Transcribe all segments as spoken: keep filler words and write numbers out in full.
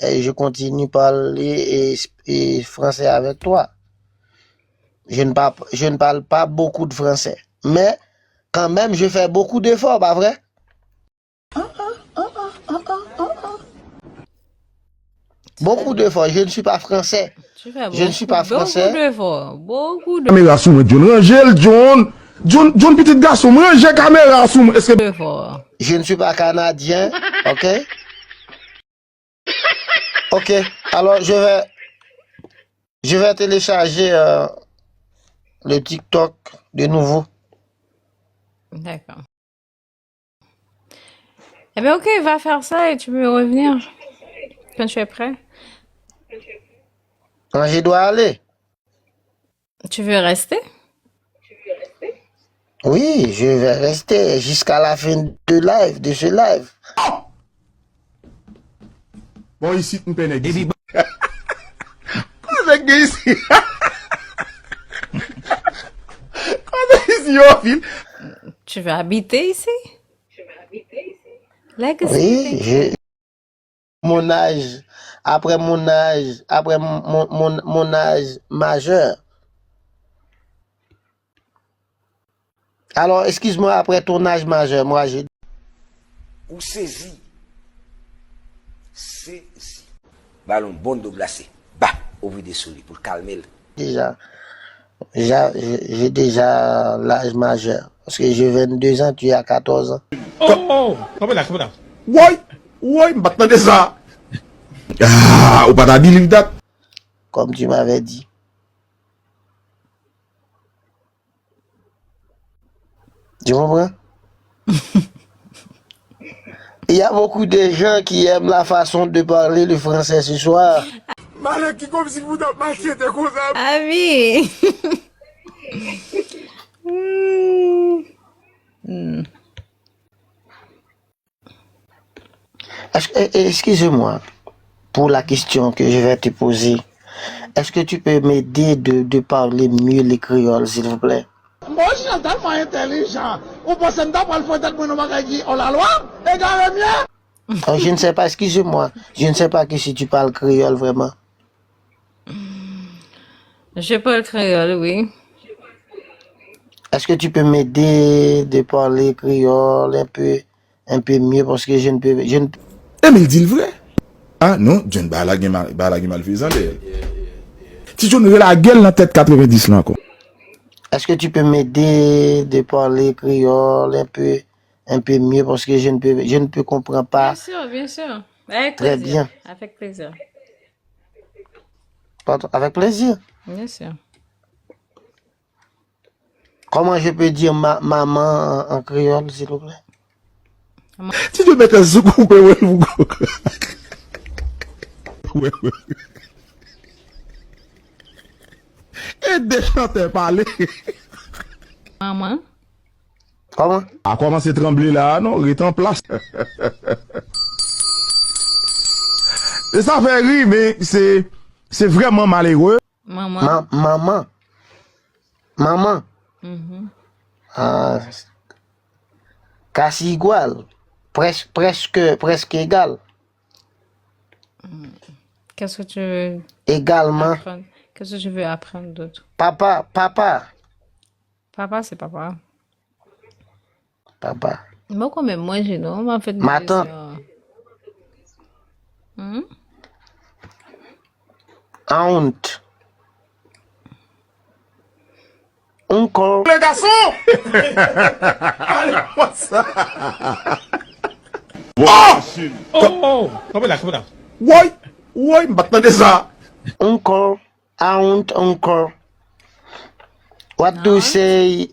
euh, je continue parler et, et français avec toi. Je ne parle, je ne parle pas beaucoup de français. Mais quand même, je fais beaucoup d'efforts, pas vrai? Beaucoup d'efforts. Je ne suis pas français. Tu fais Je ne suis pas beaucoup, beaucoup français. D'efforts. Beaucoup de Kamera sou mwen, John. Ranje l, John. John, John, pitit gason m, ranje kamera sou mwen. Eske d'efforts. Je ne suis pas canadien, ok? Ok, alors je vais, je vais télécharger euh, le TikTok de nouveau. D'accord. Eh bien, ok, va faire ça et tu peux revenir quand tu es prêt. Quand je dois aller, Tu veux rester? Oui, je vais rester jusqu'à la fin de live, de ce live. Bon, isit m pè nèg isit. Kòman nèg gen isit? Kòman nèg isit yo anpil? Tu veux habiter ici? Legacy. Oui, je, mon âge, après mon âge, après mon, mon, mon, mon âge majeur. Alors, excuse-moi, après ton âge majeur, moi j'ai Ou sezi. Sezi. Ba l yon bon doblase. Ba, ouvri de sou li pou l kalme l. déjà, déjà, j'ai j'ai déjà l'âge majeur. Parce que j'ai vingt-deux ans, tu as quatorze ans. Oh, oh, oh, kanpe la, kanpe la. Woy, woy, m pa t tande sa. Ah, ou pa ta believe that. Comme tu m'avais dit. Tu comprends? Il y a beaucoup de gens qui aiment la façon de parler le français ce soir. Malè ki kòmsi pou t ap mache te konsa. Ah oui. Hmm. Hmm. Est-ce que- eh, eh, excusez-moi pour la question que je vais te poser. Est-ce que tu peux m'aider de, de parler mieux le créole, s'il vous plaît? Bon, Jean tèlman entèlijan. Ou panse m ta pral fè tèt mwen nan bagay ki hors la loi? Egare m ye? Oh, je ne sais pas, excusez-moi. Je ne sais pas que si tu parles créole vraiment. Je parle créole, oui. Est-ce que tu peux m'aider de parler créole un peu, un peu mieux parce que je ne peux, je ne Emil di l vre. Ah non, John, bagay la gen mal, bagay la gen malfezan dèyè l. Ti John relage l nan tèt katrevendis lan ankò. Est-ce que tu peux m'aider de parler créole un peu, un peu mieux parce que je ne peux, je ne peux comprends pas Bien sûr, bien sûr. Avec très plaisir. Bien. Avec plaisir. Pardon, avec plaisir. Bien sûr. Comment je peux dire ma, maman en, en créole, s'il vous plaît? Ti John mete sou kou kwe wè l pou kou. Wè, wè. E de chantè pale. Maman. Comment? A kòmanse tranble la a non, ret an plas. E sa fè ri, men se se vrèman malere. Maman. Ma, maman. Maman. Mhm. Ah, casi igual. Pres, presque, presque égal. Qu'est-ce que tu veux Également. Apprendre? Qu'est-ce que tu veux apprendre d'autre? Papa, papa. Papa, c'est papa. Papa. Mwen konn menm manje non, mwen fè Matant. Hmm? Aunt. Uncle. Le gason! Ale konsa. Oh, oh, oh, kanpe la, kanpe la. Woy, woy, m pa t tande sa. Uncle. Aunt, uncle. What do you say?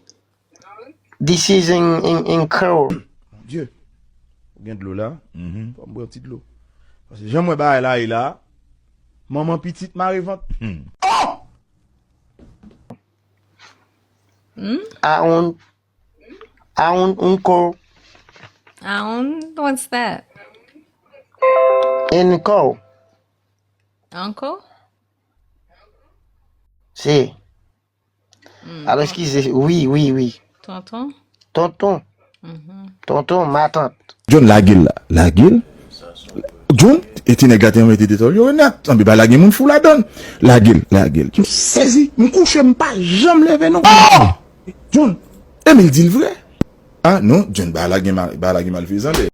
This is in, in, in Creole. Mon Dieu. Ou gen dlo la? Mhm. Fò m pran ti dlo. Paske jan mwen bagay la ye la, manman pitit mare vant. Hmm. Aunt, aunt, uncle. Aunt, what's that? Uncle. Uncle? Si. Hmm. Alors, excusez, oui, oui, oui. Tonton? Tonton. Mhm. Tonton, ma tante. John, lage l la. Lage l. John, E ti nèg la te mete detòl yo nèt. Anbe bagay la gen moun fou ladann. Lage l, lage l. M sezi, m kouche, m pa janm leve non. Oh! John. Emil di l vre. Ah non, John, bagay la gen mal, bagay la gen malfezan.